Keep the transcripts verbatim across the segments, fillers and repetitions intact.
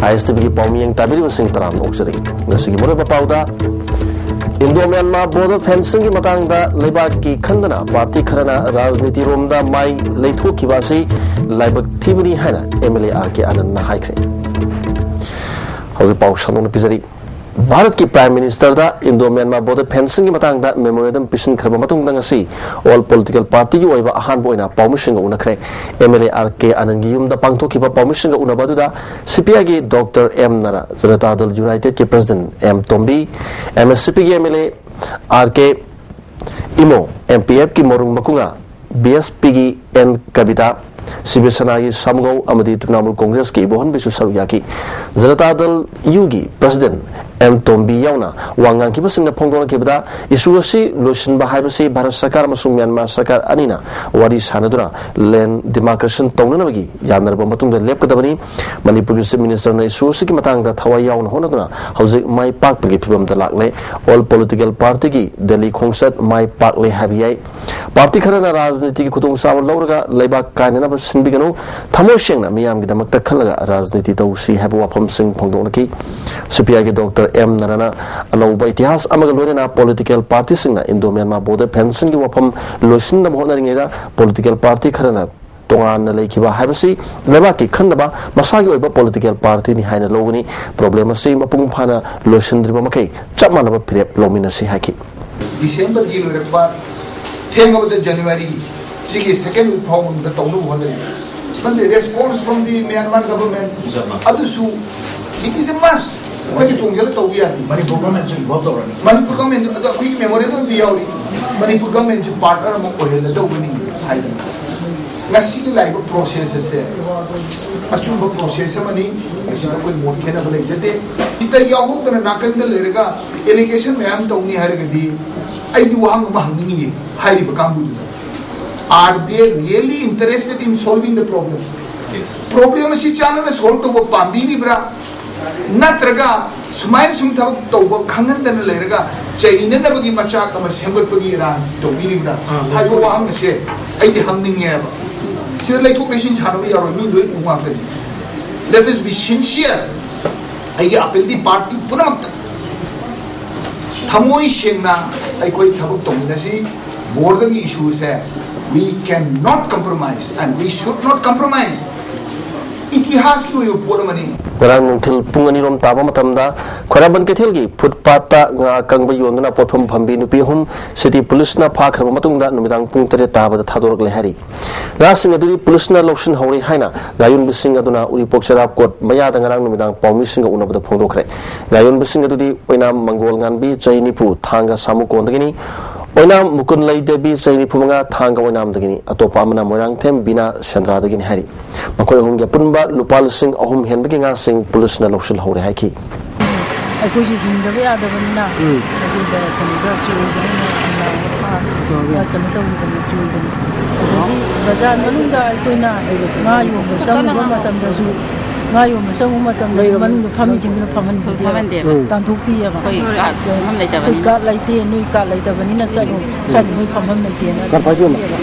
ꯑꯥꯏ S T ꯚꯤꯒꯤ ꯄꯥꯎꯃꯤꯌꯦꯡ ꯇꯥꯕꯤꯔꯤꯕꯁꯤꯡ ꯇꯔꯥꯝꯅ ꯑꯣꯛꯆꯔꯤ꯫ ꯉꯁꯤꯒꯤ ꯃꯔꯨꯑꯣꯏꯕ ꯄꯥꯎꯗ, ꯏꯟꯗꯣ ꯃ꯭ꯌꯥꯟꯃꯥꯔ ꯕꯣꯔꯗꯔ ꯐꯦꯟꯁꯤꯡꯒꯤ ꯃꯇꯥꯡꯗ ꯂꯩꯕꯥꯛꯀꯤ ꯈꯟꯗꯅ ꯄꯥꯔꯇꯤ ꯈꯔꯅ ꯔꯥꯖꯅꯤꯇꯤꯔꯣꯝꯗ ꯃꯥꯏ ꯂꯩꯊꯣꯛꯈꯤꯕ ꯑꯁꯤ ꯂꯥꯏꯕꯛ ꯊꯤꯕꯅꯤ ꯍꯥꯏꯅ ꯑꯦꯝ ꯑꯦꯜ ꯑꯦ ꯑꯥꯔ ꯀꯦ ꯑꯥꯅꯟꯗꯅ ꯍꯥꯏꯈ꯭ꯔꯦ꯫ ꯍꯧꯖꯤꯛ ꯄꯥꯎ ꯁꯟꯗꯣꯛꯅ ꯄꯤꯖꯔꯤ꯫ ꯚꯥꯔꯠꯀꯤ ꯄ꯭ꯔꯥꯏꯝ ꯃꯤꯅꯤꯁꯇꯔꯗ ꯏꯟꯗꯣ ꯃ꯭ꯌꯥꯟꯃꯥꯔ ꯕꯣꯔꯗꯔ ꯐꯦꯟꯁꯤꯡꯒꯤ ꯃꯇꯥꯡꯗ ꯃꯦꯃꯣꯔꯦꯟꯗꯝ ꯄꯤꯁꯤꯟꯈ꯭ꯔꯕ ꯃꯇꯨꯡꯗ ꯉꯁꯤ ꯑꯣꯜ ꯄꯣꯂꯤꯇꯤꯀꯦꯜ ꯄꯥꯔꯇꯤꯒꯤ ꯑꯣꯏꯕ ꯑꯍꯥꯟꯕ ꯑꯣꯏꯅ ꯄꯥꯎꯃꯤꯁꯤꯡꯒ ꯎꯅꯈ꯭ꯔꯦ꯫ ꯑꯦꯝ ꯑꯦꯜ ꯑꯦ ꯑꯥꯔ ꯀꯦ ꯑꯥꯅꯟꯒꯤ ꯌꯨꯝꯗ ꯄꯥꯡꯊꯣꯛꯈꯤꯕ ꯄꯥꯎꯃꯤꯁꯤꯡꯒ ꯎꯅꯕ ꯑꯗꯨꯗ ꯁꯤ ꯄꯤ ꯑꯥꯏꯒꯤ ꯗꯣꯛꯇꯔ ꯑꯦꯝ ꯅꯔꯥ, ꯖꯅꯇꯥ ꯗꯜ ꯌꯨꯅꯥꯏꯇꯦꯗꯀꯤ president M Tombi, M S C ꯄꯤꯒꯤ M L A R K Imo, M P ꯑꯦꯐꯀꯤ ꯃꯣꯔꯨꯡ ꯃꯀꯨꯉꯥ, ꯕꯤ ꯑꯦꯁ ꯄꯤꯒꯤ ꯑꯦꯟ ꯀꯕꯤꯇꯥ, ꯁꯤꯕ ꯁꯦꯅꯥꯒꯤ ꯁꯥꯃꯨꯒꯧ ꯑꯃꯗꯤ ꯇ꯭ꯔꯤꯅꯥꯃꯨꯜ ꯀꯣꯡꯒ꯭ꯔꯦꯁꯀꯤ ꯏꯕꯣꯍꯟꯕꯤꯁꯨ ꯁꯔꯨꯛ ꯌꯥꯈꯤ꯫ ꯖꯅꯇꯥ ꯗꯜ ꯌꯨꯒꯤ ꯄ꯭ꯔꯁꯤꯗꯦꯟꯠ ꯑꯦꯝ ꯇꯣꯝꯕꯤ ꯌꯥꯎꯅ ꯋꯥ ꯉꯥꯡꯈꯤꯕꯁꯤꯡꯅ ꯐꯣꯡꯗꯣꯔꯛꯈꯤꯕꯗ, ꯏꯁꯨ ꯑꯁꯤ ꯂꯣꯏꯁꯤꯟꯕ ꯍꯥꯏꯕꯁꯤ ꯚꯥꯔꯠ ꯁꯔꯀꯥꯔ ꯑꯃꯁꯨꯡ ꯃ꯭ꯌꯥꯟꯃꯥꯔ ꯁꯔꯀꯥꯔ ꯑꯅꯤꯅ ꯋꯥꯔꯤ ꯁꯥꯟꯅꯗꯨꯅ ꯂꯦꯟ ꯗꯤꯃꯥꯔꯀꯦꯁꯟ ꯇꯧꯅꯅꯕꯒꯤ ꯌꯥꯅꯔꯕ ꯃꯇꯨꯡꯗ ꯂꯦꯞꯀꯗꯕꯅꯤ꯫ ꯃꯅꯤꯄꯨꯔꯒꯤ ꯆꯤꯐ ꯃꯤꯅꯤꯁꯇꯔꯅ ꯏꯁꯨ ꯑꯁꯤꯒꯤ ꯃꯇꯥꯡꯗ ꯊꯋꯥꯏ ꯌꯥꯎꯅ ꯍꯣꯠꯅꯗꯨꯅ ꯍꯧꯖꯤꯛ ꯃꯥꯏ ꯄꯥꯛꯄꯒꯤ ꯐꯤꯕꯝꯗ ꯂꯥꯛꯂꯦ꯫ ꯑꯣꯜ ꯄꯣꯂꯤꯇꯤꯀꯦꯜ ꯄꯥꯔꯇꯤꯒꯤ ꯗꯦꯜꯂꯤ ꯈꯣꯡꯆꯠ ꯃꯥꯏ ꯄꯥꯛꯂꯦ ꯍꯥꯏꯕ ꯌꯥꯏ꯫ ꯄꯥꯔꯇꯤ ꯈꯔꯅ ꯔꯥꯖꯅꯤꯇꯤꯒꯤ ꯈꯨꯗꯣꯡꯆꯥꯕ ꯂꯧꯔꯒ ꯂꯩꯕꯥꯛ ꯀꯥꯏꯅꯅꯕ ꯁꯤꯟꯕꯤꯒꯅꯨ, ꯊꯃꯣꯏ ꯁꯦꯡꯅ ꯃꯤꯌꯥꯝꯒꯤꯗꯃꯛꯇ ꯈꯜꯂꯒ ꯔꯥꯖꯅꯤꯇꯤ ꯇꯧꯁꯤ ꯍꯥꯏꯕ ꯋꯥꯐꯝꯁꯤꯡ ꯐꯣꯡꯗꯣꯛꯅꯈꯤ꯫ ꯁꯤ ꯄꯤ ꯑꯥꯏꯒꯤ ꯗꯣꯛꯇꯔ ꯑꯦꯝ ꯅꯔꯥꯅ ꯑꯅꯧꯕ ꯏꯇꯤꯍꯥꯁ ꯑꯃꯒ ꯂꯣꯏꯅꯅ ꯄꯣꯂꯤꯇꯤꯀꯦꯜ ꯄꯥꯔꯇꯤꯁꯤꯡꯅ ꯏꯟꯗꯣ ꯃ꯭ꯌꯥꯟꯃꯥꯔ ꯕꯣꯔꯗꯔ ꯐꯦꯟꯁꯤꯡꯒꯤ ꯋꯥꯐꯝ ꯂꯣꯏꯁꯤꯟꯅꯕ ꯍꯣꯠꯅꯔꯤꯉꯩꯗ ꯄꯣꯂꯤꯇꯤꯀꯦꯜ ꯄꯥꯔꯇꯤ ꯈꯔꯅ ꯇꯣꯉꯥꯟꯅ ꯂꯩꯈꯤꯕ ꯍꯥꯏꯕꯁꯤ ꯂꯩꯕꯥꯛꯀꯤ ꯈꯟꯗꯕ ꯃꯁꯥꯒꯤ ꯑꯣꯏꯕ ꯄꯣꯂꯤꯇꯤꯀꯦꯜ ꯄꯥꯔꯇꯤꯅꯤ ꯍꯥꯏꯅ ꯂꯧꯒꯅꯤ꯫ ꯄ꯭ꯔꯣꯕ꯭ꯂꯦꯝ ꯑꯁꯤ ꯃꯄꯨꯡ ꯐꯥꯅ ꯂꯣꯏꯁꯤꯟꯗ꯭ꯔꯤꯕ ꯃꯈꯩ ꯆꯞ ꯃꯥꯟꯅꯕ ꯐꯤꯔꯦꯞ ꯂꯧꯃꯤꯟꯅꯁꯤ ꯍꯥꯏꯈꯤ꯫ ꯗꯤꯁꯦꯝꯕꯔꯒꯤ ꯂꯣꯏꯔꯛꯄ, ꯊꯦꯡꯉꯕꯗ ꯖꯅꯋꯥꯔꯤ ꯁꯤꯒꯤ ꯁꯦꯀꯦꯟ ꯋꯤꯛ ꯐꯥꯎꯕ ꯃꯅꯨꯡꯗ ꯇꯧꯅꯕ ꯍꯣꯠꯅꯔꯤ꯫ ꯈꯪꯗꯦ, response from D Myanmar government ꯑꯗꯨꯁꯨ, it is a must, ꯑꯩꯈꯣꯏꯅ ꯆꯣꯡꯁꯤꯜꯂ ꯇꯧꯕ ꯌꯥꯗꯦ꯫ ꯃꯅꯤꯄꯨꯔ ꯒꯚꯔꯟꯃꯦꯟꯠꯁꯨ ꯏꯟꯚꯣꯜꯕ ꯇꯧꯔꯅꯤ꯫ ꯃꯅꯤꯄꯨꯔ ꯒꯚꯔꯟꯃꯦꯟꯠ ꯑꯗꯣ ꯑꯩꯈꯣꯏꯒꯤ ꯃꯦꯃꯣꯔꯦꯟꯗꯝ ꯑꯃꯗꯤ ꯌꯥꯎꯔꯤ, ꯃꯅꯤꯄꯨꯔ ꯒꯚꯔꯟꯃꯦꯟꯠꯁꯤ ꯄꯥꯔꯠꯅꯔ ꯑꯃ ꯑꯣꯏꯍꯜꯂꯗꯧꯕꯅꯤ ꯍꯥꯏꯗꯅ꯫ ꯉꯁꯤꯒꯤ ꯂꯥꯛꯏꯕ ꯄ꯭ꯔꯣꯁꯦꯁ ꯑꯁꯦ ꯑꯆꯨꯝꯕ ꯄ꯭ꯔꯣꯁꯦꯁ ꯑꯃꯅꯤ꯫ ꯃꯁꯤꯗ ꯑꯩꯈꯣꯏ ꯃꯣꯠ ꯈꯦꯠꯅꯕ ꯂꯩꯖꯗꯦ꯫ ꯁꯤꯗ ꯌꯥꯎꯍꯧꯗꯅ ꯅꯥꯀꯟꯗ ꯂꯩꯔꯒ ꯑꯦꯂꯤꯒꯦꯁꯟ ꯃꯌꯥꯝ ꯇꯧꯅꯤ ꯍꯥꯏꯔꯒꯗꯤ, ꯑꯩꯗꯤ ꯋꯥꯍꯪ ꯑꯃ ꯍꯪꯅꯤꯡꯉꯤ ꯍꯥꯏꯔꯤꯕ ꯀꯥꯡꯕꯨꯗꯨꯗ, are they really interested in solving the problem? Problem ꯑꯁꯤ ꯆꯥꯟꯅꯅ ꯁꯣꯜꯕ ꯇꯧꯕ ꯄꯥꯝꯕꯤꯔꯤꯕ꯭ꯔꯥ? ꯅꯠꯇ꯭ꯔꯒ ꯁꯨꯃꯥꯏꯅ ꯁꯨꯝ ꯊꯕꯛ ꯇꯧꯕ ꯈꯪꯍꯟꯗꯅ ꯂꯩꯔꯒ ꯆꯩꯅꯅꯕꯒꯤ ꯃꯆꯥꯛ ꯑꯃ ꯁꯦꯝꯒꯠꯄꯒꯤ ꯏꯔꯥꯡ ꯇꯧꯕꯤꯔꯤꯕ꯭ꯔꯥ? ꯑꯥ, ꯍꯥꯏꯕ ꯋꯥꯍꯪ ꯑꯁꯦ ꯑꯩꯗꯤ ꯍꯪꯅꯤꯡꯉꯦꯕ꯫ ꯁꯤꯗ ꯂꯩꯊꯣꯛ ꯂꯩꯁꯤꯟ ꯁꯥꯟꯅꯕ ꯌꯥꯔꯣꯏ, ꯃꯤ ꯂꯣꯏ ꯎ ꯉꯥꯛꯇꯅꯤ꯫ Let us be sincere. ꯑꯩꯒꯤ ꯑꯄꯤꯜꯗꯤ ꯄꯥꯔꯇꯤ ꯄꯨꯝꯅꯃꯛꯇ ꯊꯃꯣꯏ ꯁꯦꯡꯅ ꯑꯩꯈꯣꯏ ꯊꯕꯛ ꯇꯧꯃꯤꯟꯅꯁꯤ꯫ ꯕꯣꯔꯗꯔꯒꯤ ꯏꯁꯨꯁꯦ, we cannot compromise and we should not compromise. ꯏꯇꯤꯍꯥꯁꯀꯤ ꯑꯣꯏꯕ ꯄꯣꯠ ꯑꯃꯅꯤ꯫ ꯉꯔꯥꯡ ꯅꯨꯡꯊꯤꯜ ꯄꯨꯡ ꯑꯅꯤꯔꯣꯝ ꯇꯥꯕ ꯃꯇꯝꯗ ꯈ꯭ꯋꯥꯏꯔꯝꯕꯟ ꯀꯩꯊꯦꯜꯒꯤ ꯐꯨꯠꯄꯥꯠꯇ ꯉꯥ ꯑꯀꯪꯕ ꯌꯣꯟꯗꯨꯅ ꯄꯣꯠꯐꯝ ꯐꯝꯕꯤ ꯅꯨꯄꯤ ꯑꯍꯨꯝ ꯁꯤꯇꯤ ꯄꯨꯂꯤꯁꯅ ꯐꯥꯈ꯭ꯔꯕ ꯃꯇꯨꯡꯗ ꯅꯨꯃꯤꯗꯥꯡ ꯄꯨꯡ ꯇꯔꯦꯠ ꯇꯥꯕꯗ ꯊꯥꯗꯣꯔꯛꯂꯦ ꯍꯥꯏꯔꯤ꯫ ꯉꯥꯁꯤꯡ ꯑꯗꯨꯗꯤ ꯄꯨꯂꯤꯁꯅ ꯂꯧꯁꯤꯟꯍꯧꯔꯦ ꯍꯥꯏꯅ ꯉꯥꯌꯣꯟꯕꯁꯤꯡ ꯑꯗꯨꯅ ꯎꯔꯤꯄꯣꯛ ꯆꯦꯔꯥꯞꯀꯣꯠ ꯃꯌꯥꯗ ꯉꯔꯥꯡ ꯅꯨꯃꯤꯗꯥꯡ ꯄꯥꯎꯃꯤꯁꯤꯡꯒ ꯎꯅꯕꯗ ꯐꯣꯡꯗꯣꯛꯈ꯭ꯔꯦ꯫ ꯉꯥꯌꯣꯟꯕꯁꯤꯡ ꯑꯗꯨꯗꯤ ꯑꯣꯏꯅꯥꯝ ꯃꯪꯒꯣꯜ ꯉꯥꯟꯕꯤ, ꯆꯍꯤ ꯅꯤꯐꯨ, ꯊꯥꯡꯒ ꯁꯥꯃꯨꯀꯣꯟꯗꯒꯤꯅꯤ꯫ ꯑꯣꯏꯅꯥꯝ ꯃꯨꯀꯨꯟꯂꯩ ꯗꯦꯕꯤ, ꯆꯍꯤ ꯅꯤꯐꯨ ꯃꯉꯥ, ꯊꯥꯡꯒ ꯑꯣꯏꯅꯥꯝꯗꯒꯤꯅꯤ꯫ ꯑꯇꯣꯞꯄ ꯑꯃꯅ ꯃꯣꯏꯔꯥꯡꯊꯦꯝ ꯕꯤꯅꯥ ꯁꯦꯟꯗ꯭ꯔꯥꯗꯒꯤꯅꯤ ꯍꯥꯏꯔꯤ꯫ ꯃꯈꯣꯏ ꯑꯍꯨꯝꯒꯤ ꯑꯄꯨꯟꯕ ꯂꯨꯄꯥ ꯂꯤꯁꯤꯡ ꯑꯍꯨꯝ ꯍꯦꯟꯕꯒꯤ ꯉꯥꯁꯤꯡ ꯄꯨꯂꯤꯁꯅ ꯂꯧꯁꯤꯜꯍꯧꯔꯦ ꯍꯥꯏꯈꯤ꯫ ꯑꯩꯈꯣꯏꯁꯨ ꯍꯤꯡꯗꯕ ꯌꯥꯗꯕꯅꯤꯅ, ꯎꯝ꯫ ꯑꯗꯨꯗ ꯀꯩꯅꯣꯗ ꯆꯣꯏꯕꯅꯤꯅ, ꯇꯧꯔꯦ꯫ ꯀꯩꯅꯣ ꯇꯧꯕꯅꯤ, ꯆꯣꯏꯕꯅꯤ꯫ ꯑꯗꯒꯤ ꯕꯖꯥꯔ ꯃꯅꯨꯡꯗ ꯑꯩꯈꯣꯏꯅ ꯉꯥ ꯌꯣꯟꯕ ꯆꯪꯉꯨꯕ ꯃꯇꯝꯗꯁꯨ, ꯉꯥ ꯌꯣꯟꯕ ꯆꯪꯉꯨꯕ ꯃꯇꯝꯗꯁꯨ ꯃꯅꯨꯡꯗ ꯐꯝꯃꯤꯁꯤꯡꯗꯨꯅ ꯐꯝꯍꯟꯕꯤꯗꯦꯕ꯫ ꯐꯝꯍꯟꯗꯦꯕ꯫ ꯎꯝ꯫ ꯇꯥꯟꯊꯣꯛꯄꯤꯑꯕ꯫ ꯑꯩꯈꯣꯏ ꯀꯥꯔꯠ ꯐꯝꯐꯝ ꯂꯩꯇꯕꯅꯤꯅ꯫ ꯑꯩꯈꯣꯏ ꯀꯥꯔꯠ ꯂꯩꯇꯦ, ꯅꯣꯏ ꯀꯥꯔꯠ ꯂꯩꯇꯕꯅꯤꯅ ꯆꯠꯂꯣ, ꯁ꯭ꯋꯥꯏꯗ ꯃꯣꯏ ꯐꯝꯐꯝ ꯂꯩꯇꯦꯅ ꯀꯥꯔꯠ ꯄꯥꯏꯕꯤꯌꯣ꯫ ꯇꯧꯕꯤꯑꯕ꯫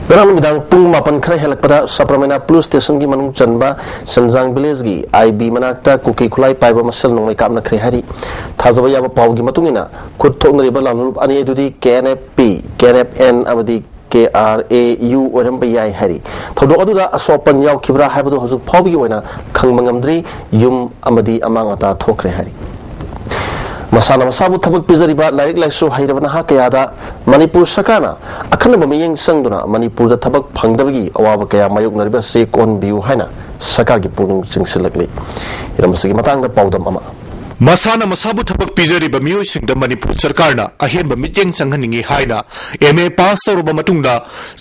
ꯉꯔꯥꯡ ꯅꯨꯃꯤꯗꯥꯡ ꯄꯨꯡ ꯃꯥꯄꯟ ꯈꯔ ꯍꯦꯜꯂꯛꯄꯗ ꯁꯄ꯭ꯔꯃꯦꯅꯥ ꯄꯨꯂꯤꯁ ꯁ꯭ꯇꯦꯁꯟꯒꯤ ꯃꯅꯨꯡ ꯆꯟꯕ ꯁꯦꯟꯖꯥꯡ ꯚꯤꯂꯦꯖꯒꯤ ꯑꯥꯏ ꯕꯤ ꯃꯅꯥꯛꯇ ꯀꯨꯀꯤ ꯈꯨꯠꯂꯥꯏ ꯄꯥꯏꯕ ꯃꯁꯦꯜ ꯅꯣꯡꯃꯩ ꯀꯥꯞꯅꯈ꯭ꯔꯦ ꯍꯥꯏꯔꯤ꯫ ꯊꯥꯖꯕ ꯌꯥꯕ ꯄꯥꯎꯒꯤ ꯃꯇꯨꯡ ꯏꯟꯅ, ꯈꯨꯠ ꯊꯣꯛꯅꯔꯤꯕ ꯂꯥꯜꯍꯧꯂꯨꯞ ꯑꯅꯤ ꯑꯗꯨꯗꯤ K N F P, K N F N ꯑꯃꯗꯤ ꯀꯦ ꯑꯥꯔ ꯑꯦ ꯌꯨ ꯑꯣꯏꯔꯝꯕ ꯌꯥꯏ ꯍꯥꯏꯔꯤ꯫ ꯊꯧꯗꯣꯛ ꯑꯗꯨꯗ ꯑꯁꯣꯛ ꯑꯄꯟ ꯌꯥꯎꯈꯤꯕ꯭ꯔꯥ ꯍꯥꯏꯕꯗꯨ ꯍꯧꯖꯤꯛ ꯐꯥꯎꯕꯒꯤ ꯑꯣꯏꯅ ꯈꯪꯕ ꯉꯝꯗ꯭ꯔꯤ꯫ ꯌꯨꯝ ꯑꯃꯗꯤ ꯑꯃꯥꯡ ꯑꯇꯥ ꯊꯣꯛꯈ꯭ꯔꯦ ꯍꯥꯏꯔꯤ꯫ ꯃꯁꯥꯅ ꯃꯁꯥꯕꯨ ꯊꯕꯛ ꯄꯤꯖꯔꯤꯕ ꯂꯥꯏꯔꯤꯛ ꯂꯥꯏꯁꯨ ꯍꯩꯔꯕ ꯅꯍꯥ ꯀꯌꯥꯗ ꯃꯅꯤꯄꯨꯔ ꯁꯔꯀꯥꯔꯅ ꯑꯈꯟꯅꯕ ꯃꯤꯠꯌꯦꯡ ꯆꯪꯗꯨꯅ ꯃꯅꯤꯄꯨꯔꯗ ꯊꯕꯛ ꯐꯪꯗꯕꯒꯤ ꯑꯋꯥꯕ ꯀꯌꯥ ꯃꯥꯌꯣꯛꯅꯔꯤꯕ ꯑꯁꯤ ꯀꯣꯛꯍꯟꯕꯤꯌꯨ ꯍꯥꯏꯅ ꯁꯔꯀꯥꯔꯒꯤ ꯄꯨꯛꯅꯤꯡ ꯆꯤꯡꯁꯤꯜꯂꯛꯂꯤ꯫ ꯍꯤꯔꯝ ꯑꯁꯤꯒꯤ ꯃꯇꯥꯡꯗ ꯄꯥꯎꯗꯝ ꯑꯃ꯫ ꯃꯁꯥꯅ ꯃꯁꯥꯕꯨ ꯊꯕꯛ ꯄꯤꯖꯔꯤꯕ ꯃꯤꯑꯣꯏꯁꯤꯡꯗ ꯃꯅꯤꯄꯨꯔ ꯁꯔꯀꯥꯔꯅ ꯑꯍꯦꯟꯕ ꯃꯤꯠꯌꯦꯡ ꯆꯪꯍꯟꯅꯤꯡꯏ ꯍꯥꯏꯅ ꯑꯦꯝ ꯑꯦ ꯄꯥꯁ ꯇꯧꯔꯕ ꯃꯇꯨꯡꯗ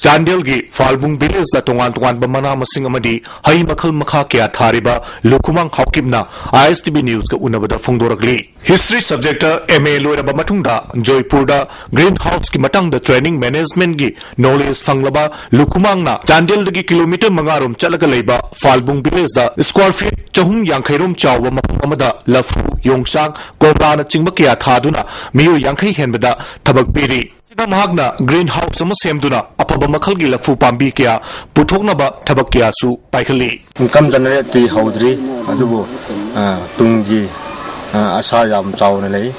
ꯆꯥꯟꯗꯦꯜꯒꯤ ꯐꯥꯜꯕꯨꯡ ꯚꯤꯂꯦꯖꯇ ꯇꯣꯉꯥꯟ ꯇꯣꯉꯥꯟꯕ ꯃꯅꯥ ꯃꯁꯤꯡ ꯑꯃꯗꯤ ꯍꯩ ꯃꯈꯜ ꯃꯈꯥ ꯀꯌꯥ ꯊꯥꯔꯤꯕ ꯂꯨꯈꯨꯃꯥꯡ ꯍꯥꯎꯀꯤꯞꯅ ꯑꯥꯏ ꯑꯦꯁ ꯇꯤ ꯚꯤ ꯅ꯭ꯌꯨꯁꯀ ꯎꯅꯕꯗ ꯐꯣꯡꯗꯣꯔꯛꯂꯤ꯫ ꯍꯤꯁꯇ꯭ꯔꯤ ꯁꯕꯖꯦꯛꯇ ꯑꯦꯝ ꯑꯦ ꯂꯣꯏꯔꯕ ꯃꯇꯨꯡꯗ ꯖꯣꯏꯄꯨꯔꯗ ꯒ꯭ꯔꯤꯟ ꯍꯥꯎꯁꯀꯤ ꯃꯇꯥꯡꯗ ꯇ꯭ꯔꯦꯅꯤꯡ ꯃꯦꯅꯦꯖꯃꯦꯟꯠꯀꯤ ꯅꯣꯂꯦꯖ ꯐꯪꯂꯕ ꯂꯨꯈꯨꯃꯥꯡꯅ ꯆꯥꯟꯗꯦꯜꯗꯒꯤ ꯀꯤꯂꯣꯃꯤꯇꯔ ꯃꯉꯥ ꯔꯣꯝ ꯆꯠꯂꯒ ꯂꯩꯕ ꯐꯥꯜꯕꯨꯡ ꯚꯤꯂꯦꯖꯇ ꯁ꯭ꯀ꯭ꯋꯥꯔ ꯐꯤꯠ ꯆꯍꯨꯝ ꯌꯥꯡꯈꯩ ꯔꯣꯝ ꯆꯥꯎꯕ ꯃꯐꯝ ꯑꯃꯗ ꯂꯐꯨ, ꯌꯣꯡꯆꯥꯛ, ꯀꯣꯝꯂꯥꯅꯆꯤꯡꯕ ꯀꯌꯥ ꯊꯥꯗꯨꯅ ꯃꯤꯑꯣꯏ ꯌꯥꯡꯈꯩ ꯍꯦꯟꯕꯗ ꯊꯕꯛ ꯄꯤꯔꯤ꯫ ꯃꯍꯥꯛꯅ green house ꯑꯃ ꯁꯦꯝꯗꯨꯅ ꯑꯐꯕ ꯃꯈꯜꯒꯤ ꯂꯐꯨ ꯄꯥꯝꯕꯤ ꯀꯌꯥ ꯄꯨꯊꯣꯛꯅꯕ ꯊꯕꯛ ꯀꯌꯥꯁꯨ ꯄꯥꯏꯈꯠꯂꯤ꯫ Income generate ꯇꯤ ꯍꯧꯗ꯭ꯔꯤ, ꯑꯗꯨꯕꯨ ꯑ, ꯇꯨꯡꯒꯤ ꯑ, ꯑꯁꯥ ꯌꯥꯝ ꯆꯥꯎꯅ ꯂꯩ꯫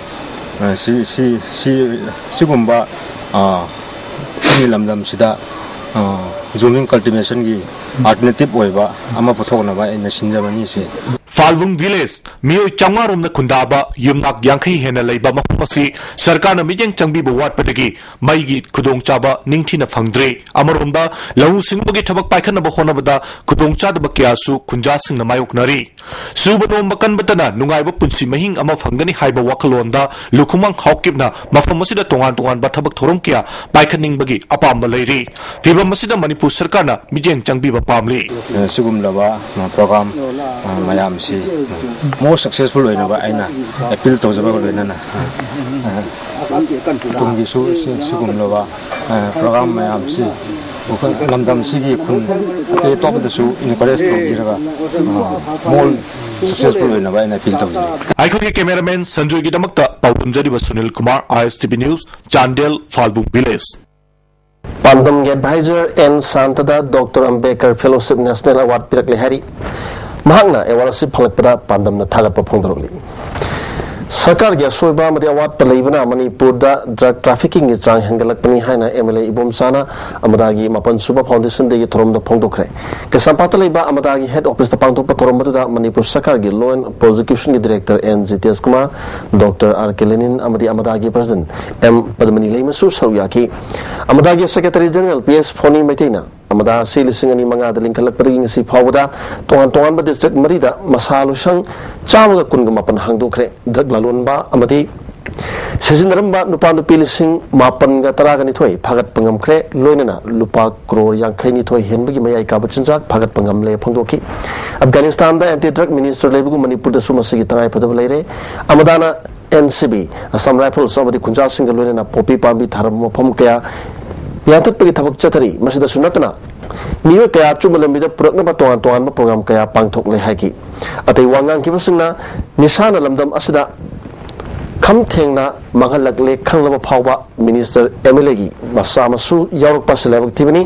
ꯑ, ꯁꯤ, ꯁꯤ, ꯁꯤ, ꯁꯤꯒꯨꯝꯕ ꯑ, ꯑꯩꯈꯣꯏꯒꯤ ꯂꯝꯗꯝꯁꯤꯗ ꯑ, ꯖꯨꯃꯤꯡ ꯀꯜꯇꯤꯚꯦꯁꯟꯒꯤ ꯑꯜꯇꯔꯅꯦꯇꯤꯚ ꯑꯣꯏꯕ ꯑꯃ ꯄꯨꯊꯣꯛꯅꯕ ꯑꯩꯅ ꯁꯤꯟꯖꯕꯅꯤ꯫ ꯁꯤ ꯐꯥꯜꯕꯨꯡ ꯚꯤꯂꯦꯖ ꯃꯤꯑꯣꯏ ꯆꯥꯝꯃꯉꯥ ꯔꯣꯝꯅ ꯈꯨꯟꯗꯥꯕ ꯌꯨꯝꯅꯥꯛ ꯌꯥꯡꯈꯩ ꯍꯦꯟꯅ ꯂꯩꯕ ꯃꯐꯝ ꯑꯁꯤ ꯁꯔꯀꯥꯔꯅ ꯃꯤꯠꯌꯦꯡ ꯆꯪꯕꯤꯕ ꯋꯥꯠꯄꯗꯒꯤ ꯃꯩꯒꯤ ꯈꯨꯗꯣꯡꯆꯥꯕ ꯅꯤꯡꯊꯤꯅ ꯐꯪꯗ꯭ꯔꯦ꯫ ꯑꯃꯔꯣꯝꯗ ꯂꯧꯎ ꯁꯤꯡꯎꯕꯒꯤ ꯊꯕꯛ ꯄꯥꯏꯈꯠꯅꯕ ꯍꯣꯠꯅꯕꯗ ꯈꯨꯗꯣꯡꯆꯥꯗꯕ ꯀꯌꯥꯁꯨ ꯈꯨꯟꯖꯥꯁꯤꯡꯅ ꯃꯥꯌꯣꯛꯅꯔꯤ꯫ ꯁꯨꯕ ꯅꯣꯝꯕ ꯀꯟꯕꯇꯅ ꯅꯨꯡꯉꯥꯏꯕ ꯄꯨꯟꯁꯤ ꯃꯍꯤꯡ ꯑꯃ ꯐꯪꯒꯅꯤ ꯍꯥꯏꯕ ꯋꯥꯈꯜꯂꯣꯟꯗ ꯂꯨꯈꯨꯃꯥꯡ ꯍꯥꯎꯀꯤꯞꯅ ꯃꯐꯝ ꯑꯁꯤꯗ ꯇꯣꯉꯥꯟ ꯇꯣꯉꯥꯟꯕ ꯊꯕꯛ ꯊꯧꯔꯝ ꯀꯌꯥ ꯄꯥꯏꯈꯠꯅꯤꯡꯕꯒꯤ ꯑꯄꯥꯝꯕ ꯂꯩꯔꯤ꯫ ꯐꯤꯚꯝ ꯑꯁꯤꯗ ꯃꯅꯤꯄꯨꯔ ꯁꯔꯀꯥꯔꯅ ꯃꯤꯠꯌꯦꯡ ꯆꯪꯕꯤꯕ ꯄꯥꯝꯂꯤ꯫ ꯑ, ꯁꯤꯒꯨꯝꯂꯕ ꯑ, ꯄ꯭ꯔꯣꯒ꯭ꯔꯥꯝ ꯑ, ꯃꯌꯥꯝꯁꯤ more successful ꯑꯣꯏꯅꯕ ꯑꯩꯅ ꯑꯦꯄꯤꯜ ꯇꯧꯖꯕꯒ ꯂꯣꯏꯅꯅ ꯑ, ꯑ, ꯇꯨꯡꯒꯤꯁꯨ ꯁꯤ-, ꯁꯤꯒꯨꯝꯂꯕ ꯑ, ꯄ꯭ꯔꯣꯒ꯭ꯔꯥꯝ ꯃꯌꯥꯝꯁꯤ ꯑꯩꯈꯣꯏ ꯂꯝꯗꯝꯁꯤꯒꯤ ꯈꯨꯟ ꯑꯇꯩ ꯑꯇꯣꯞꯄꯗꯁꯨ ꯏꯟꯀꯔꯦꯖ ꯇꯧꯕꯤꯔꯒ ꯑ, more successful ꯑꯣꯏꯅꯕ ꯑꯩꯅ ꯑꯦꯄꯤꯜ ꯇꯧꯖꯔꯤ꯫ ꯑꯩꯈꯣꯏꯒꯤ ꯀꯦꯃꯦꯔꯥꯃꯦꯟ ꯁꯟꯖꯣꯏꯒꯤꯗꯃꯛꯇ ꯄꯥꯎꯗꯝꯖꯔꯤꯕ Sunil Kumar, ISTV News, Chandel, Phalbung village. ꯄꯥꯟꯗꯝꯒꯤ ꯑꯦꯗꯚꯥꯏꯖꯔ ꯑꯦꯟ ꯁꯥꯟꯇꯗ doctor Ambedkar fellowship national award ꯄꯤꯔꯛꯂꯦ ꯍꯥꯏꯔꯤ꯫ ꯃꯍꯥꯛꯅ ꯑꯦꯋꯥꯔꯗ ꯑꯁꯤ ꯐꯪꯂꯛꯄꯗ ꯄꯥꯟꯗꯝꯅ ꯊꯥꯒꯠꯄ ꯐꯣꯡꯗꯣꯔꯛꯂꯤ꯫ ꯁꯔꯀꯥꯔꯒꯤ ꯑꯁꯣꯏꯕ ꯑꯃꯗꯤ ꯑꯋꯥꯠꯄ ꯂꯩꯕꯅ ꯃꯅꯤꯄꯨꯔꯗ ꯗ꯭ꯔꯒ ꯇ꯭ꯔꯥꯐꯤꯀꯤꯡꯒꯤ ꯆꯥꯡ ꯍꯦꯟꯒꯠꯂꯛꯄꯅꯤ ꯍꯥꯏꯅ MLA ꯏꯕꯣꯝꯆꯥꯅ ꯑꯃꯗꯥꯒꯤ ꯃꯥꯄꯟ ꯁꯨꯕ ꯐꯥꯎꯟꯗꯦꯁꯟ ꯗꯦꯒꯤ ꯊꯧꯔꯝꯗ ꯐꯣꯡꯗꯣꯛꯈ꯭ꯔꯦ꯫ ꯀꯩꯁꯥꯝꯄꯥꯠꯇ ꯂꯩꯕ ꯑꯃꯗꯥꯒꯤ ꯍꯦꯗ ꯑꯣꯐꯤꯁꯇ ꯄꯥꯡꯊꯣꯛꯄ ꯊꯧꯔꯝ ꯑꯗꯨꯗ ꯃꯅꯤꯄꯨꯔ ꯁꯔꯀꯥꯔꯒꯤ ꯂꯣ ꯑꯦꯟ ꯄ꯭ꯔꯣꯁꯤꯀ꯭ꯌꯨꯁꯟꯒꯤ director N Jitesh Kumar, doctor R K Lenin ꯑꯃꯗꯤ ꯑꯃꯗꯥꯒꯤ ꯄ꯭ꯔꯁꯤꯗꯦꯟꯠ ꯑꯦꯝ ꯄꯗꯃꯅꯤ ꯂꯩꯃꯁꯨ ꯁꯔꯨꯛ ꯌꯥꯈꯤ꯫ ꯑꯃꯗꯥꯒꯤ ꯁꯦꯀ꯭ꯔꯦꯇꯔꯤ ꯖꯦꯅꯔꯦꯜ ꯄꯤ ꯑꯦꯁ ꯐꯣꯅꯤ ꯃꯩꯇꯩꯅ ꯑꯃꯗꯥ ꯑꯁꯤ ꯂꯤꯁꯤꯡ ꯑꯅꯤ ꯃꯉꯥꯗ ꯂꯤꯡꯈꯠꯂꯛꯄꯗꯒꯤ ꯉꯁꯤ ꯐꯥꯎꯕꯗ ꯇꯣꯉꯥꯟ ꯇꯣꯉꯥꯟꯕ ꯗꯤꯁꯇ꯭ꯔꯤꯛ ꯃꯔꯤꯗ ꯃꯁꯥ ꯂꯣꯏꯁꯪ ꯆꯥꯝꯃꯒ ꯀꯨꯟꯒ ꯃꯥꯄꯟ ꯍꯥꯡꯗꯣꯛꯈ꯭ꯔꯦ꯫ ꯗ꯭ꯔꯒ ꯂꯂꯣꯟꯕ ꯑꯃꯗꯤ ꯁꯤꯖꯤꯟꯅꯔꯝꯕ ꯅꯨꯄꯥ ꯅꯨꯄꯤ ꯂꯤꯁꯤꯡ ꯃꯥꯄꯟꯒ ꯇꯔꯥꯒ ꯅꯤꯊꯣꯏ ꯐꯥꯒꯠꯄ ꯉꯝꯈ꯭ꯔꯦ꯫ ꯂꯣꯏꯅꯅ ꯂꯨꯄꯥ ꯀ꯭ꯔꯣꯔ ꯌꯥꯡꯈꯩ ꯅꯤꯊꯣꯏ ꯍꯦꯟꯕꯒꯤ ꯃꯌꯥꯏ ꯀꯥꯕ ꯆꯤꯟꯖꯥꯛ ꯐꯥꯒꯠꯄ ꯉꯝꯂꯦ ꯐꯣꯡꯗꯣꯛꯈꯤ꯫ ꯑꯐꯒꯥꯅꯤꯁꯇꯥꯟꯗ ꯑꯦꯟꯇꯤ ꯗ꯭ꯔꯒ ꯃꯤꯅꯤꯁꯇꯔ ꯂꯩꯕꯒꯨꯝ ꯃꯅꯤꯄꯨꯔꯗꯁꯨ ꯃꯁꯤꯒꯤ ꯇꯉꯥꯏ ꯐꯗꯕ ꯂꯩꯔꯦ꯫ ꯑꯃꯗꯥꯅ N C B, Assam rifles ꯑꯃꯗꯤ ꯈꯨꯟꯖꯥꯁꯤꯡꯒ ꯂꯣꯏꯅꯅ ꯄꯣꯄꯤ ꯄꯥꯝꯕꯤ ꯊꯥꯔꯝꯕ ꯃꯐꯝ ꯀꯌꯥ ꯌꯥꯟꯊꯠꯄꯒꯤ ꯊꯕꯛ ꯆꯠꯊꯔꯤ꯫ ꯃꯁꯤꯗꯁꯨ ꯅꯠꯇꯅ ꯃꯤꯑꯣꯏ ꯀꯌꯥ ꯑꯆꯨꯝꯕ ꯂꯝꯕꯤꯗ ꯄꯨꯔꯛꯅꯕ ꯇꯣꯉꯥꯟ ꯇꯣꯉꯥꯟꯕ ꯄ꯭ꯔꯣꯒ꯭ꯔꯥꯝ ꯀꯌꯥ ꯄꯥꯡꯊꯣꯛꯂꯦ ꯍꯥꯏꯈꯤ꯫ ꯑꯇꯩ ꯋꯥ ꯉꯥꯡꯈꯤꯕꯁꯤꯡꯅ ꯅꯤꯁꯥꯅ ꯂꯝꯗꯝ ꯑꯁꯤꯗ ꯈꯝ ꯊꯦꯡꯅ ꯃꯥꯡꯍꯜꯂꯛꯂꯦ ꯈꯪꯂꯕ ꯐꯥꯎꯕ ꯃꯤꯅꯤꯁꯇꯔ, ꯑꯦꯝ ꯑꯦꯜ ꯑꯦꯒꯤ ꯃꯆꯥ ꯃꯁꯨ ꯌꯥꯎꯔꯛꯄ ꯑꯁꯤ ꯂꯥꯏꯕꯛ ꯊꯤꯕꯅꯤ꯫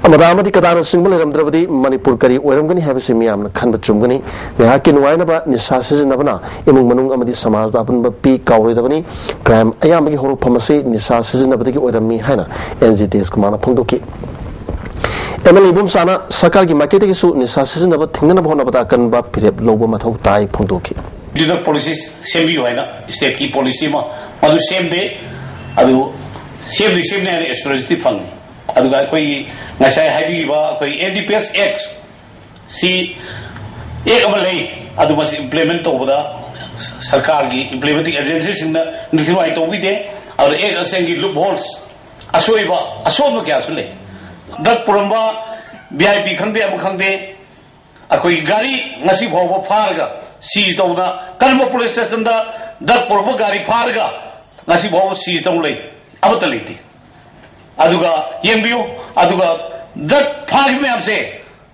ꯑꯃꯗꯥ ꯑꯃꯗꯤ ꯀꯗꯥꯅꯆꯤꯡꯕ ꯂꯩꯔꯝꯗ꯭ꯔꯕꯗꯤ ꯃꯅꯤꯄꯨꯔ ꯀꯔꯤ ꯑꯣꯏꯔꯝꯒꯅꯤ ꯍꯥꯏꯕꯁꯤ ꯃꯤꯌꯥꯝꯅ ꯈꯟꯕ ꯆꯨꯝꯒꯅꯤ꯫ ꯉꯥꯏꯍꯥꯛꯀꯤ ꯅꯨꯡꯉꯥꯏꯅꯕ ꯅꯤꯁꯥ ꯁꯤꯖꯤꯟꯅꯕꯅ ꯏꯃꯨꯡ ꯃꯅꯨꯡ ꯑꯃꯗꯤ ꯁꯃꯥꯖꯗ ꯑꯄꯨꯟꯕ ꯄꯤ ꯀꯥꯎꯔꯣꯏꯗꯕꯅꯤ꯫ ꯀ꯭ꯔꯥꯏꯝ ꯑꯌꯥꯝꯕꯒꯤ ꯍꯧꯔꯛꯐꯝ ꯑꯁꯤ ꯅꯤꯁꯥ ꯁꯤꯖꯤꯟꯅꯕꯗꯒꯤ ꯑꯣꯏꯔꯝꯃꯤ ꯍꯥꯏꯅ ꯑꯦꯟ ꯖꯤ ꯇꯦꯖꯀꯨꯃꯥꯔꯅ ꯐꯣꯡꯗꯣꯛꯈꯤ꯫ ꯑꯦꯝ ꯑꯦꯜ ꯑꯦ ꯏꯕꯣꯝꯆꯥꯅ ꯁꯔꯀꯥꯔꯒꯤ ꯃꯥꯏꯀꯩꯗꯒꯤꯁꯨ ꯅꯤꯁꯥ ꯁꯤꯖꯤꯟꯅꯕ ꯊꯤꯡꯅꯅꯕ ꯍꯣꯠꯅꯕꯗ ꯑꯀꯟꯕ ꯐꯤꯔꯦꯞ ꯂꯧꯕ ꯃꯊꯧ ꯇꯥꯏ ꯐꯣꯡꯗꯣꯛꯈꯤ꯫ ꯗ꯭ꯔꯒ ꯄꯣꯂꯤꯁꯤ ꯁꯦꯝꯕꯤꯌꯨ ꯍꯥꯏꯅ ꯁ꯭ꯇꯦꯠꯀꯤ ꯄꯣꯂꯤꯁꯤ ꯑꯃ ꯃꯗꯨ ꯁꯦꯝꯗꯦ꯫ ꯑꯗꯨ ꯁꯦꯝꯗꯤ ꯁꯦꯝꯅꯤ ꯍꯥꯏꯅ ꯑꯦꯁꯨꯔꯦꯟꯁꯇꯤ ꯐꯪꯉꯤ꯫ ꯑꯗꯨꯒ ꯑꯩꯈꯣꯏꯒꯤ ꯉꯁꯥꯏ ꯍꯥꯏꯕꯤꯈꯤꯕ ꯑꯩꯈꯣꯏ ꯑꯦꯟ ꯗꯤ ꯄꯤ ꯑꯦꯁ ꯑꯦꯛ ꯁꯤ ꯑꯦꯛ ꯑꯃ ꯂꯩ꯫ ꯑꯗꯨ ꯃꯁꯤ ꯏꯝꯄ꯭ꯂꯤꯃꯦꯟ ꯇꯧꯕꯗ ꯁꯔꯀꯥꯔꯒꯤ ꯏꯝꯄ꯭ꯂꯤꯃꯦꯟꯇꯤꯡ ꯑꯦꯖꯦꯟꯁꯤꯁꯤꯡꯅ ꯅꯤꯡꯊꯤꯅꯨꯡꯉꯥꯏ ꯇꯧꯕꯤꯗꯦ꯫ ꯑꯗꯨꯅ ꯑꯦꯛ ꯑꯁꯦꯡꯒꯤ ꯂꯨꯞ ꯍꯣꯜꯁ, ꯑꯁꯣꯏꯕ, ꯑꯁꯣꯟꯕ ꯀꯌꯥꯁꯨ ꯂꯩ꯫ ꯗ꯭ꯔꯒ ꯄꯨꯔꯝꯕ ꯚꯤ ꯑꯥꯏ ꯄꯤ ꯈꯪꯗꯦ, ꯑꯃ ꯈꯪꯗꯦ, ꯑꯩꯈꯣꯏꯒꯤ ꯒꯥꯔꯤ ꯉꯁꯤ ꯐꯥꯎꯕ ꯐꯥꯔꯒ ꯁꯤꯖ ꯇꯧꯗꯅ ꯀꯔꯝꯕ ꯄꯨꯂꯤꯁ ꯁ꯭ꯇꯦꯁꯟꯗ ꯗ꯭ꯔꯒ ꯄꯨꯔꯛꯄ ꯒꯥꯔꯤ ꯐꯥꯔꯒ ꯉꯁꯤ ꯐꯥꯎꯕ ꯁꯤꯖ ꯇꯧ ꯂꯩ? ꯑꯃꯠꯇ ꯂꯩꯇꯦ꯫ ꯑꯗꯨꯒ ꯌꯦꯡꯕꯤꯌꯨ, ꯑꯗꯨꯒ ꯗ꯭ꯔꯒ ꯐꯥꯈꯤꯕ ꯃꯌꯥꯝꯁꯦ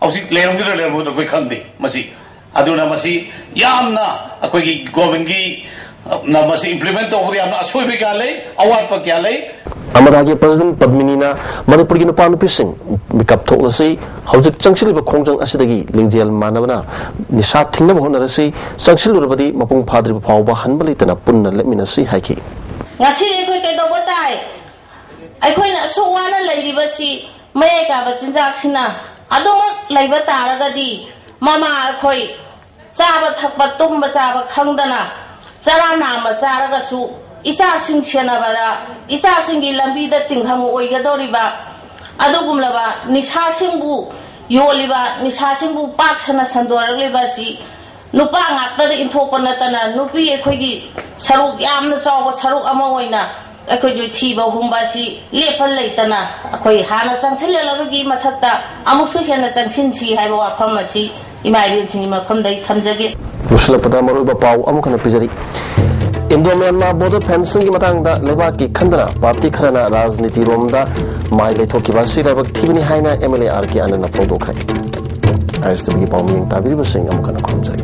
ꯍꯧꯖꯤꯛ ꯂꯩꯔꯝꯒꯗ꯭ꯔꯥ ꯂꯩꯔꯝꯃꯣꯏꯗ꯭ꯔꯥ ꯑꯩꯈꯣꯏ ꯈꯪꯗꯦ꯫ ꯃꯁꯤ, ꯑꯗꯨꯅ ꯃꯁꯤ ꯌꯥꯝꯅ ꯑꯩꯈꯣꯏꯒꯤ ꯒꯣꯔꯃꯦꯟꯒꯤ, ꯑ, ꯅ ꯃꯁꯤ ꯏꯝꯄ꯭ꯂꯤꯃꯦꯟ ꯇꯧꯕꯗ ꯌꯥꯝꯅ ꯑꯁꯣꯏꯕ ꯀꯌꯥ ꯂꯩ, ꯑꯋꯥꯠꯄ ꯀꯌꯥ ꯂꯩ꯫ ꯑꯃꯗꯥꯒꯤ ꯄ꯭ꯔꯁꯤꯗꯦꯟ ꯄꯗꯃꯤꯅꯤꯅ ꯃꯅꯤꯄꯨꯔꯒꯤ ꯅꯨꯄꯥ ꯅꯨꯄꯤꯁꯤꯡ ꯃꯤꯀꯞ ꯊꯣꯛꯂꯁꯤ, ꯍꯧꯖꯤꯛ ꯆꯪꯁꯤꯜꯂꯤꯕ ꯈꯣꯡꯖꯪ ꯑꯁꯤꯗꯒꯤ ꯂꯤꯡꯖꯦꯜ ꯃꯥꯟꯅꯕꯅ ꯅꯤꯁꯥ ꯊꯤꯡꯅꯕ ꯍꯣꯠꯅꯔꯁꯤ, ꯆꯪꯁꯤꯜꯂꯨꯔꯕꯗꯤ ꯃꯄꯨꯡ ꯐꯥꯗ꯭ꯔꯤꯕ ꯐꯥꯎꯕ ꯍꯟꯕ ꯂꯩꯇꯅ ꯄꯨꯟꯅ ꯂꯦꯞꯃꯤꯟꯅꯁꯤ ꯍꯥꯏꯈꯤ꯫ ꯉꯁꯤ ꯑꯩꯈꯣꯏ ꯀꯩꯗꯧꯕ ꯇꯥꯏ? ꯑꯩꯈꯣꯏꯅ ꯑꯁꯨꯛ ꯋꯥꯅ ꯂꯩꯔꯤꯕꯁꯤ ꯃꯌꯥꯏ ꯀꯥꯕ ꯆꯤꯟꯖꯥꯛꯁꯤꯅ ꯑꯗꯨꯃꯛ ꯂꯩꯕ ꯇꯥꯔꯒꯗꯤ, ꯃꯃꯥ ꯑꯩꯈꯣꯏ ꯆꯥꯕ ꯊꯛꯄ, ꯇꯨꯝꯕ ꯆꯥꯕ ꯈꯪꯗꯅ ꯆꯔꯥ ꯅꯥꯝꯃ ꯆꯥꯔꯒꯁꯨ ꯏꯆꯥꯁꯤꯡ ꯁꯦꯟꯅꯕꯗ, ꯏꯆꯥꯁꯤꯡꯒꯤ ꯂꯝꯕꯤꯗ ꯇꯤꯡꯈꯪ ꯑꯣꯏꯒꯗꯧꯔꯤꯕ ꯑꯗꯨꯒꯨꯝꯂꯕ ꯅꯤꯁꯥꯁꯤꯡꯕꯨ ꯌꯣꯜꯂꯤꯕ, ꯅꯤꯁꯥꯁꯤꯡꯕꯨ ꯄꯥꯛ ꯁꯟꯅ ꯁꯟꯗꯣꯔꯛꯂꯤꯕ ꯑꯁꯤ ꯅꯨꯄꯥ ꯉꯥꯛꯇꯗ ꯏꯟꯊꯣꯛꯄ ꯅꯠꯇꯅ ꯅꯨꯄꯤ ꯑꯩꯈꯣꯏꯒꯤ ꯁꯔꯨꯛ, ꯌꯥꯝꯅ ꯆꯥꯎꯕ ꯁꯔꯨꯛ ꯑꯃ ꯑꯣꯏꯅ ꯑꯩꯈꯣꯏꯁꯨ ꯊꯤꯕ ꯍꯨꯝꯕ ꯑꯁꯤ ꯂꯦꯞꯄ ꯂꯩꯇꯅ ꯑꯩꯈꯣꯏ ꯍꯥꯟꯅ ꯆꯪꯁꯤꯜꯂꯛꯂꯕꯒꯤ ꯃꯊꯛꯇ ꯑꯃꯨꯛꯁꯨ ꯍꯦꯟꯅ ꯆꯪꯁꯤꯟꯁꯤ ꯍꯥꯏꯕ ꯋꯥꯐꯝ ꯑꯁꯤ ꯏꯃꯥ ꯏꯕꯦꯟꯁꯤꯡꯒꯤ ꯃꯐꯝꯗ ꯑꯩ ꯊꯝꯖꯒꯦ꯫ ꯂꯣꯏꯁꯤꯜꯂꯛꯄꯗ ꯃꯔꯨꯑꯣꯏꯕ ꯄꯥꯎ ꯑꯃꯈꯛ ꯄꯤꯖꯔꯤ꯫ ꯏꯟꯗꯣ ꯃ꯭ꯌꯥꯟꯃꯥꯔ ꯕꯣꯔꯗꯔ ꯐꯦꯟꯁꯤꯡꯒꯤ ꯃꯇꯥꯡꯗ ꯂꯩꯕꯥꯛꯀꯤ ꯈꯟꯗꯅ ꯄꯥꯔꯇꯤ ꯈꯔꯅ ꯔꯥꯖꯅꯤꯇꯤꯔꯣꯝꯗ ꯃꯥꯏ ꯂꯩꯊꯣꯛꯈꯤꯕ ꯑꯁꯤ ꯂꯥꯏꯕꯛ ꯊꯤꯕꯅꯤ ꯍꯥꯏꯅ M L A R K ꯑꯅꯟꯅ ꯐꯣꯡꯗꯣꯛꯈ꯭ꯔꯦ꯫ ꯑꯥꯏ ꯑꯦꯁ ꯇꯤ ꯚꯤꯒꯤ ꯄꯥꯎ ꯃꯤꯠꯌꯦꯡ ꯇꯥꯕꯤꯔꯤꯕꯁꯤꯡ ꯑꯃꯨꯛ ꯍꯟꯅ ꯈꯨꯔꯨꯝꯖꯔꯤ꯫